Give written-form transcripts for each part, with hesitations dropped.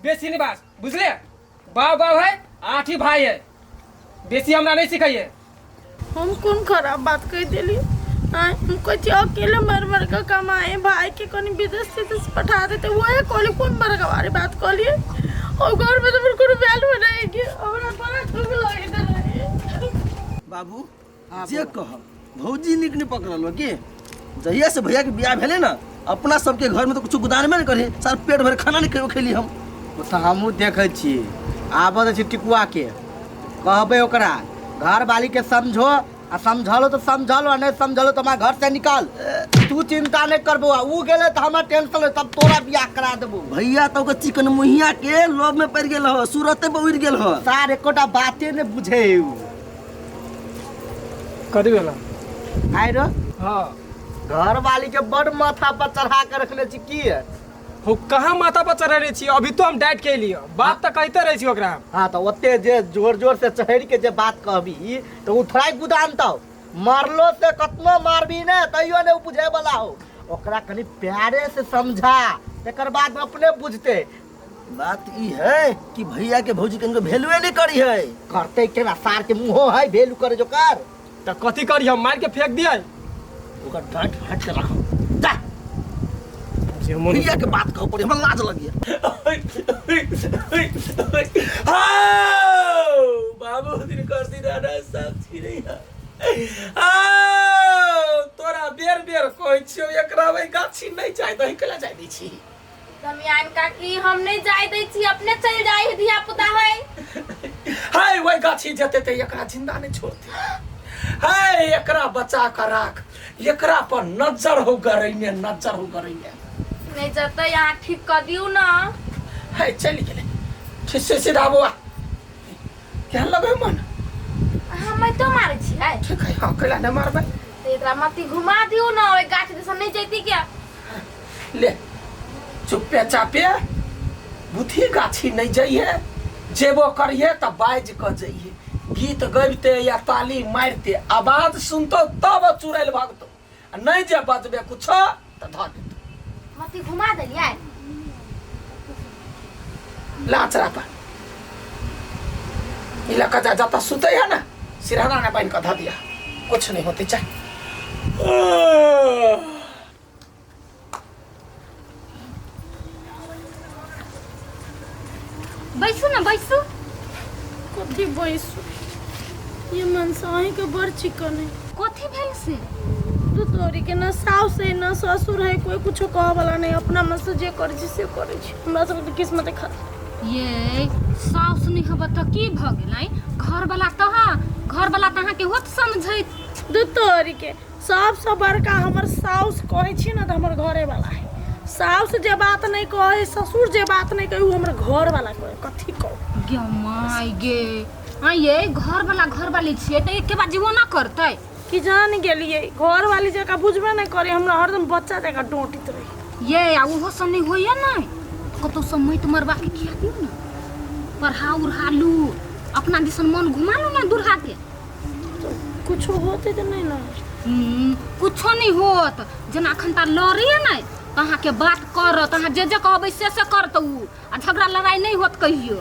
बेसी नहीं बात बुझले। बाप बाप है आठी भाई है, बेसी हमरा नहीं सिखाइए। हम कोन खराब बात कह देली? आय हम कहै छी अकेले मर मर के कमाए, भाई के कनी विदेश तिदेश पठा देते, वही कहली। कोन बड़का भारी बात कहलिए? और घर में तो फिर कोनो वैल्यू नहीं के हमरा बड़ा दुख लगैत रहे। बाबू जे कह भौजी नीक नहीं पकड़ल हो की। जहिया से भैया के बियाह भेले ना, अपना सबके घर में तो कुछ गुदान में नहीं करे, सार पेट भर खाना नहीं कहियो खेली हम। ओ तऽ हमहूँ देखै छी, आबऽ दै छी टिकुआ के, कहबै ओकरा घर वाली के समझो, आ समझलो तऽ समझलो, आ नहीं समझलो तऽ हमरा घर से निकाल। तू चिंता नहीं कर बौआ, ऊ गेलै तऽ हमरा टेंशन है, तब तोरा बियाह करा देबो। भैया तो ओकर चिकन मुहिया के लोभ में पड़ गेल हो, सूरते पर उड़ गेल हो। सार एकोटा बाते ने बुझे ऊ। कथी भेला? आइ रो। हाँ। घर वाली के बड़ माथा पर चढ़ा के रखने छी की है? हो कहाँ माथा पर चढ़े छी? अभी तो हम डांट के लिए बात तऽ कहते रहे छी ओकरा हम। हाँ तऽ ओते जे जोर जोर से चढ़ के जे बात कहबी तऽ उ थोड़ा गुदानतौ। मारलो से कतनो मारबी ने तैयो ने उ बुझे वाला हो। ओकरा कनि प्यारे से समझा, तकर बाद अपने बुझते। बात ई है कि भैया के भौजी के वैल्यूए नहीं करी है। करते केना, सार के मुंहो है वैल्यू करे जो कर। तऽ कथी करी हम, मार के फेंक दियै? ओकर डांट फाट के रखो जा। भैया के बात कहो पड़ी, हमरा लाज लगिया। बाबू दिन कर दी दादा सब छिरै। तोरा बेर बेर कहै छियौ एकरा ओहि गाछी नहि जाय दही, केला जाय दै छी? दमियान काकी हम नहीं जाय दै छी, अपने चल जाय है धिया पुता है। हाय ओहि गाछी जेतै तऽ एकरा जिंदा नहि छोड़तै। हाय एकरा बचा कऽ राख, एकरा पर नजर हो गरैने, नजर हो गरैने। नहीं जतै अहाँ ठीक कऽ दियौ ना। हाय चलि गेलै ठीक से सीधा। बौआ केहन लगै मन? हम तो मारै छियै। ठीक है, हाँ कैला नहि मारबै? तऽ एकरा मती घुमा दियौ ना, ओहि गाछ दिसन नहीं जैती क्या? ले चुप्पे चापे बुथी गाछी नहीं जइहे, जेबो करिहे तऽ बाजि कऽ जइहे, गीत गबिते या ताली मारिते आवाज सुनतो तब चुड़ैल भगतो, आ नहीं जे बजबे कुछो तऽ धऽ देतो। मती घुमा देलियै। लाचरा पर ई लऽ कऽ जा, जतऽ सुतै है ना सिरहना ने बान्हि कऽ धऽ दिया, कुछ नहीं होते। चाहे बैसू ने बैसू। कथी बैसू ये मनसा, अहींके बड़ चिकन है। कथी भेल से? दू तोरी के ना साउस है ना ससुर है, कोई कुछो कहे वाला नहीं, अपना मन से जे करे छी से करे छी। हमरा सबके किस्मत खराब। ये साउस नहीं हब तऽ की भऽ गेलै? घर वाला तऽ हाँ, घर वाला तऽ अहाँके होत समझैत। दू तोरी के सबसँ बड़का हमर साउस कहै छी ने तऽ हमर घरेवला है। साउस जे बात नहि कहै, ससुर जे बात नहि कहै, ओ हमर घरवला कहै। कथी कहू गे माय गे। आ ये घरवाला घरवाली छियै तऽ एके बार जीवो ना करतै। कि जान गेलियै, घरवाली जकाँ बुझबे नहि करै, हमरा हरदम बच्चा जकाँ डोंटित रहै। ये आ ओहो से नहि होइए नहि कतौ से माटि मरबा के खिया दियौ ने, पढ़ा उढ़ा लू, अपना दिसन मन घुमा लू ने दुल्हा के। कुछो होते तऽ नहि ने? कुछो नहि होत। जेना अखन ता लड़ैए नहि तऽ अहाँके बात करत, अहाँ जे जे कहबै से से करत उ, आ झगड़ा लड़ाइ नहि होत कहियो।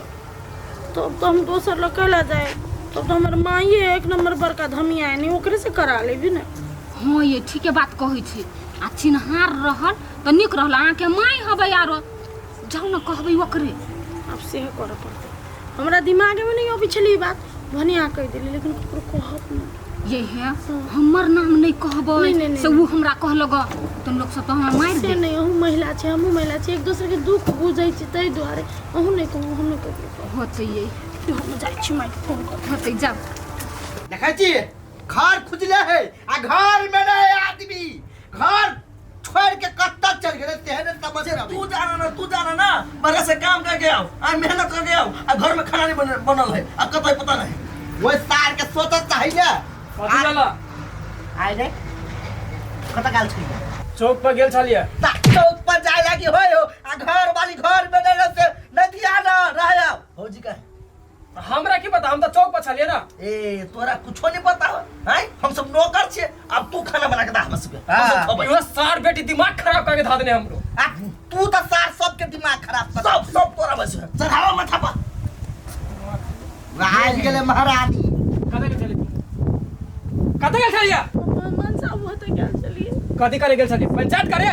तब तो हम दोसर लग कैला जाए? तब तो हमर माइए एक नंबर बड़का धमिया है, नहीं ओकरे से करा लेबी ने। हँ ये ठीके बात कहै छी, आ चिन्हार रहल तऽ नीक रहल। अहाँके माय हबै, आरो जाउ ने कहबै ओकरे। आब सेहे करऽ पड़तै। हमरा दिमागमे नहि अबै छलै ई बात, भने अहाँ कहि देली, लेकिन ककरो कहब नहि। ये हे हमर नाम नहि कहबै। नहि, नहि, नहि, से ओ हमरा कहलक तऽ लोक सब तऽ हमरा मारि से देत। नहि, अहूँ महिला छी, हमहूँ महिला छी, एक दोसरके दुःख बुझै छी, ताहि दुआरे अहूँ नहि कहू, हम नहि ककरो कहब। होतै ये। हम जाइ छी माइके फोन कर। होतै, जाउ। देखै छी घर खुजले है आ घर में नहीं आदमी, घर छोड़ के कत्ता चल गेलै तेहन समझे ना। तू जाना ना, तू जाना ना, बाहर से काम करके आओ, आ मेहनत करके आओ, आ घर में खाना नहीं बनल है, आ कतई पता नहीं। वो सार के सोचत चाही ना। कथी भेला? आइ रे कत गेल छी? चौक पर गेल छलियै। ता चौक पर जाय लागी होय हो, आ घर वाली घर में नहीं रहते, नहीं ध्यान रह आओ। भौजी का है? हमरा की पता, हम तऽ चौक पर छलियै ना। ए तोरा कुछो नहीं पता हो हैं? हम सब नौकर छियै, अब तू खाना बना के दा हमरा सबके, हम सब हाँ। खबै। इहो सार बेटी दिमाग खराब करके धऽ देने हमरो। आ तू तो सार सबके दिमाग खराब कर सब सब तोरा बस है, गेलै महारानी। कतऽ गेल छलियै? कतऽ गेल छलियै? मन साहब होते गेल छलियै। कथी करे गेल छलियै? पंचायत करे?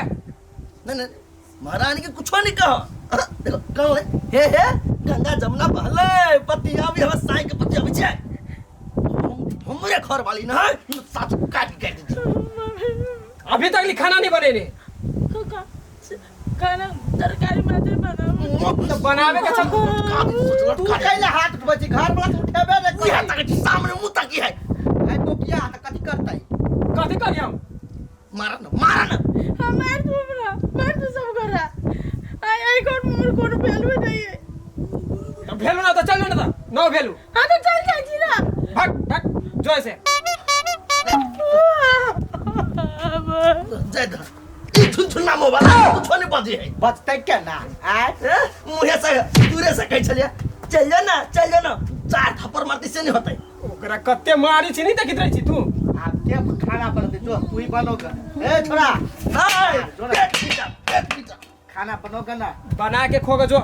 नहीं नहीं, महारानी के कुछो नहीं कहो। देखो कौन है? हे हे गंगा जमुना बहले पतिया भी हम साई के पतिया भी छै। हमरे घर वाली ना है, साथ काट के काट दी। अभी तक खाना नहीं बनेने। काका खाना तरकारी मात्र बनाओ। तो बनावे के चल। तू कैले हाथ उठबै छी? घर वाला तऽ उठेबे नहि उहे करै। तक सामने मुंह तक है। है बोकिया तऽ कथी करतै? कथी करी हम? मारा ना मारा ना। हाँ मार दू हमरा, मार दू सब गोरा। आई आई घर में हमर कोनो वैल्यू नहीं है। तो भेलू ना तो चल ना तो नो भेलू। हाँ तो चल जाइ छी ना। भाग भाग जो ऐसे। जय धर ई झुनझुना मोबाइल कुछो नहीं बजे है। बचतै केना? आँय मुहे से दूरे से कहै छलियै चल जा ना चल जा ना, चार थप्पड़ मारती से नहीं होतै। ओकरा कते मारी छी नहीं देखित रहै छी तू। आब के खाना बनतै? जो तू ही बनोगे। ए छोरा नहीं, पेट पीटा पेट पीटा। खाना बनोगे ना? बना के खोगे जो।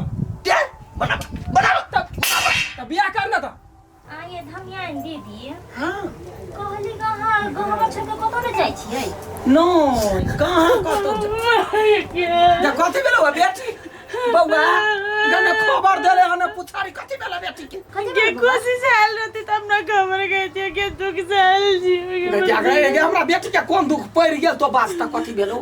के बना बना तब तब बियाह कर ना तो। आये धमियान दीदी। हाँ कहली कहाँ गहमा छोड़ के कतौ ने जाइ छियै? नो कहाँ कतौ जा कथी भेलौ बेटी? बौआ गने खबर देले हन पुछारी कथी भेलै बेटी के? के खुशी से आयल रहती तब ना खबर गई थी के दुख से आयल छी। गे हमरा बेटी के कोन दुख पड़ि गेल तो वास्ता कथी भेलौ?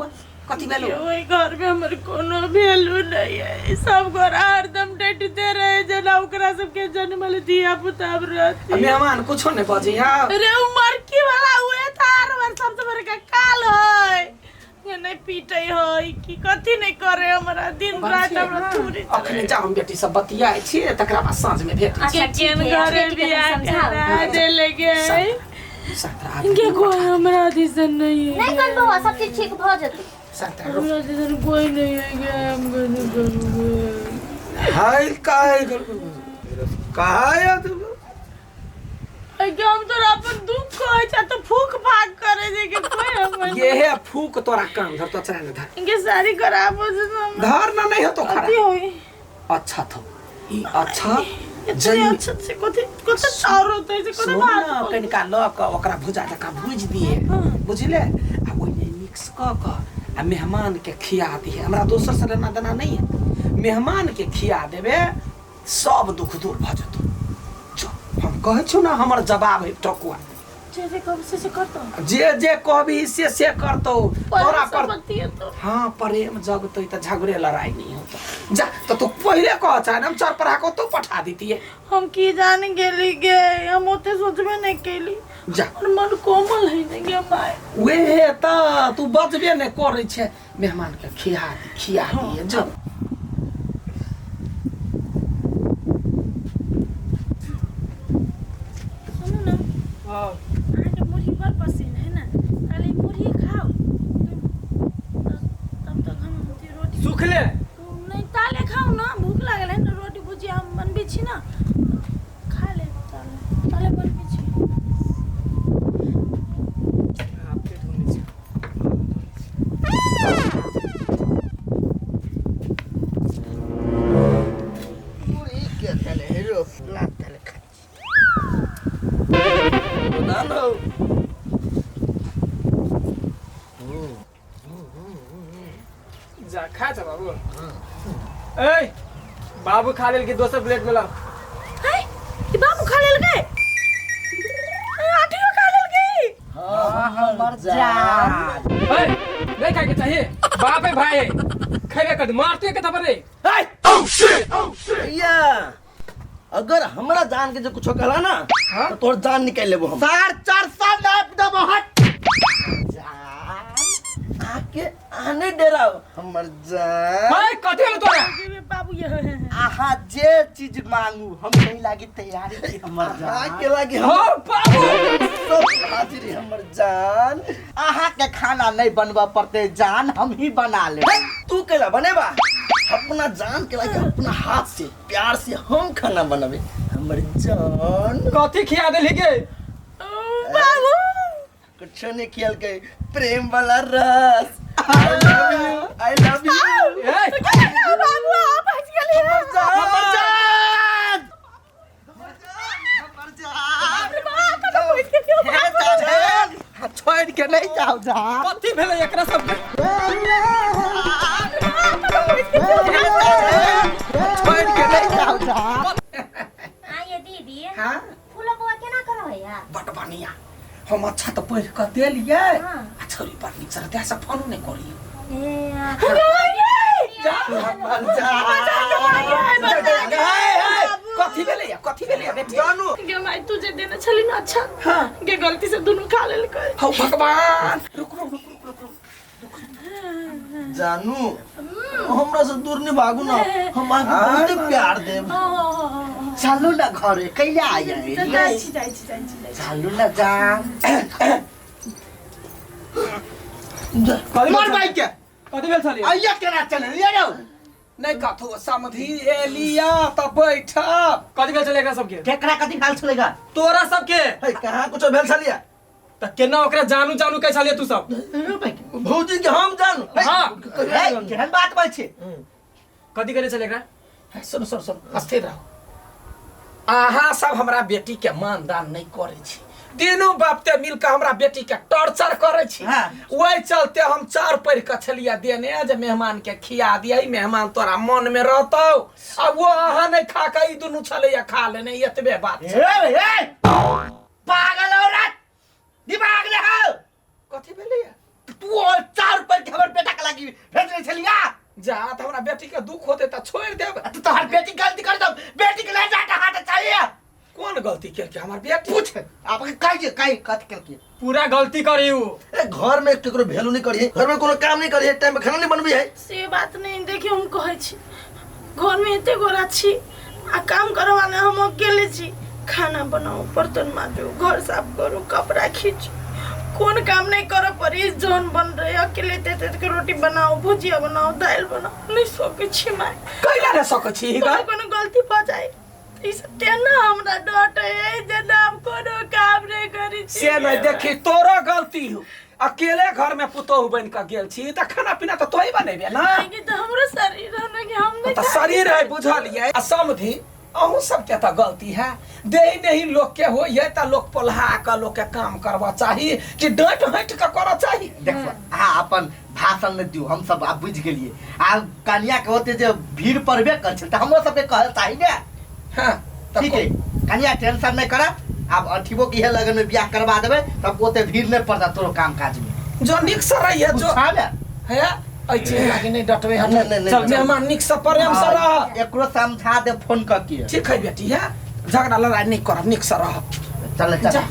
कथी भेलौ? ओहि घर में हमर कोनो वैल्यू नहीं है। सब घर हरदम डटते रहे जना ओकरा सबके जन्मल धिया पुता रहती। मेहमान कुछो नहीं बजे हां। अरे उ मरकी वाला उहे थार हमर सबसे बड़का काल है। ये नहीं पीटे है कि कथी नहीं करे हमरा दिन रात हमरा थूरी। अखने जा हम बेटी सब बतियाइ छी तकरा बाद साँझ में भेट। अच्छा के घरे बियाह करा देले गे के कोई हमरा दिसन नहीं है। नहीं कर बौआ सब चीज ठीक भ जेतै। हमरा दिसन कोई नहीं है गे, हम कथी करूगे? हाय काहे काहे के हम तोरा अपन दुख कहै छ तो फूक फाक करे जे के कोई हमर ये है फूक तोरा काम धर तो चाहे धर इनके सारी खराब हो जेतौ। धर ना नहीं हो तो कथी खराब। होई? अच्छा थो ई अच्छा इतने अच्छा से कथी कथी चाउर होतै से कथी भात कनिका ल क ओकरा भुजा जका भुज दिए बुझले आ ओइमे मिक्स क क आ मेहमान के खिया दिए। हमरा दोसर से लेना देना नहीं है, मेहमान के खिया देबे सब दुख दूर भ जेतौ। जो हम कहै छु ना हमर जवाब है टकुआ। जे जे कहबी से से करतौ। जे जे कहबी से से करतौ तोरा पर। हाँ प्रेम जगतै त झगड़े लड़ाई नहीं होतौ। जा तो तू पहले कह चाहे हम चार पढ़ा को तो पठा देती। हम की जान गेली गे, हम ओते सोचबे नहीं केली। जा और मन कोमल है ने गे my. वेहे त तू बजबे नहीं करै छे। मेहमान के खिया खिया दिए जो। सुनू ना अहाँके मुरही बड़ पसिन है ना, ताले मुरही खाओ तब तक हम रोटी सुख ले नहीं ताले खाओ ना, भूख लागल है ना, रोटी भुजिया हम बनबै छी ना खा ले ताले ताले बनबै छी। मुरही के देले हेरो लात देले खाइ छी। ना ना जा खा जा बाबू। ए बाबू खा लेल कि दोसर प्लेट में ला। है ई बाबू खा लेल गए, आटियो खा लेल गई। हां हमर जान। ए नहीं खाए के चाहिए, बाप है भाई है खेबे कर मारते के थप्पड़ रे। भैया अगर हमरा जान के जो कुछो कहला ना तो तोर जान निकाल लेबो हम। 450 नाप देबो हट। जान आके आने डेराओ हमर जान। ए कथी भेल तोरा? बाबू ये है आहा जे चीज मांगू हम नहीं लागी तैयारी थी हमर जान। आके लागी हम हो बाबू सब हाजिर हमर जान। आहा के खाना नहीं बनवा पड़ते जान, हम ही बना ले। तू केला बनेबा? अपना जान के लागी अपना हाथ से प्यार से हम खाना बनाबे हमर जान। कथी खिया देली के बाबू? कुछ नहीं खियल के प्रेम वाला रस। I love you, I love you. ए बाबू आप हंस गेलियै। हमर जान, हमर जान, जाओ जा। कथी भेलै एकरा सबके? छोड़ के नहीं जाओ जा। आइए दीदी। हाँ। फूलो बौआ केना करो है? बड बढ़िया। हम अच्छा तो पढ़ कऽ देलियै। हाँ। आ छोरी बड़ नीक से रहतै, से फोनो नहि करियौ। कथी भेलैया, कथी भेलैया बेटी? जानू। गे माई, तू जे देने छली ना अच्छा। हाँ। गे गलती से दुनू खा लेलकै। हौ भगवान, रुक रुक रुक रुक रुक। जानू, हमरा से दूर नहीं भागू ना, हम अहाँके बहुते प्यार देब। चलू ना घरे, कैला आया? जाइ छी, जाइ छी, जाइ छी, जाइ छी। चलू ना जान। मर भाई के। कथी भेल छलियै? आइया केना चले ये रौ? नहि कथो समधि एलिया तऽ बैठब। कथी भेल छलै एकरा सबके? केकरा कथी भेल छलै? तोरा सबके। हे, कहाँ कुछो भेल छलियै? तऽ केना ओकरा जानू जानू कहै छलियै तू सब? भौजी के हम जानू? हाँ। हे, केहन बात बात छै? कथी करै छलै एकरा? सुन सुन सुन, स्थिर रहू। अहाँ सब हमरा बेटी के मान दान नहि करै छी। तीनू बाप ते मिल के हमरा बेटी के टॉर्चर करै छी। हाँ। ओहि चलते हम चार पढ़ के छलियै देने जे मेहमान के खिया दियै, मेहमान तोरा मन में रहतौ। आ वो अहाँ नहि खा के ई दुनू छलैया खा लेने, एतबे बात छै। ए ए, पागल औरत, दिमाग ले हो। कथी भेलैया? तू और चार पर के हमर बेटा के लागी भेजने छलिया। जा तऽ हमरा बेटी के दुख होते तऽ छोड़ि देब। तू तोहर बेटी गलती कर दो, बेटी के ले जाके हाथ चाहिए। कोन गलती केलकै हमर बेटी? पूछ आप कहिए, कही कथी केलकै? पूरा गलती करी उ। ए, घर में केकरो वैल्यू नहीं करिए, घर में कोनो काम नहीं करिए, टाइम पे खाना नहीं बनबी है। से बात नहीं, देखियो हम कहै छी, घर में एते गोरा छी आ काम करवाने हम अकेले छी। खाना बनाऊ, बर्तन माजू, घर साफ करू, कपड़ा खींचू, कोन काम नहीं करे पड़ी। जौन बन रहे अकेले ते ते के रोटी बनाओ, भुजिया बनाओ, दाल बनाओ, नहीं सकै छी माय। कैला नहि सकै छी? कोनो कोनो गलती भऽ जाए ई सब तेना हमरा डटे है जे हम कोनो काम नहीं करी छी। से नहि, देखी तोरो गलती हो। अकेले घर में पुतोहु बन के गेल छी तऽ खाना पीना तऽ तोही बनेबे ना। कि तऽ हमरो शरीर है ना कि हम नहीं तऽ शरीर है, बुझलियै। आ समधि, अहूँ सबके तऽ गलती है। दे नहीं लोग के हो ये तऽ लोग पोल्हा के लोग के काम करबा चाही कि डांट हट के करऽ चाही? देखो, अहाँ अपन भाषण नहि दियौ, हम सब आब बुझि गेलियै। आ कनिया के होते जे भीड़ पड़बे कर छै तऽ हमरो सबके कहल चाही ने। हाँ तऽ। ठीक है कनिया, टेंशन नहीं कर। आब अठिबो के इहे लगन में बियाह करवा देबै तब ओते भीड़ नहीं पड़ता तोरो काम काज में। जो नीक से रहिए जो पूछा ने। है एहि चीज लागी नहि डटबै हम। नहीं, नहीं, नहीं। चल मेहमान, नीक से प्रेम से रह। एकरो समझा दे फोन करके। ठीक है बेटी, है झगड़ा लड़ाई नहीं करब, नीक से रहब। चल चल। जा।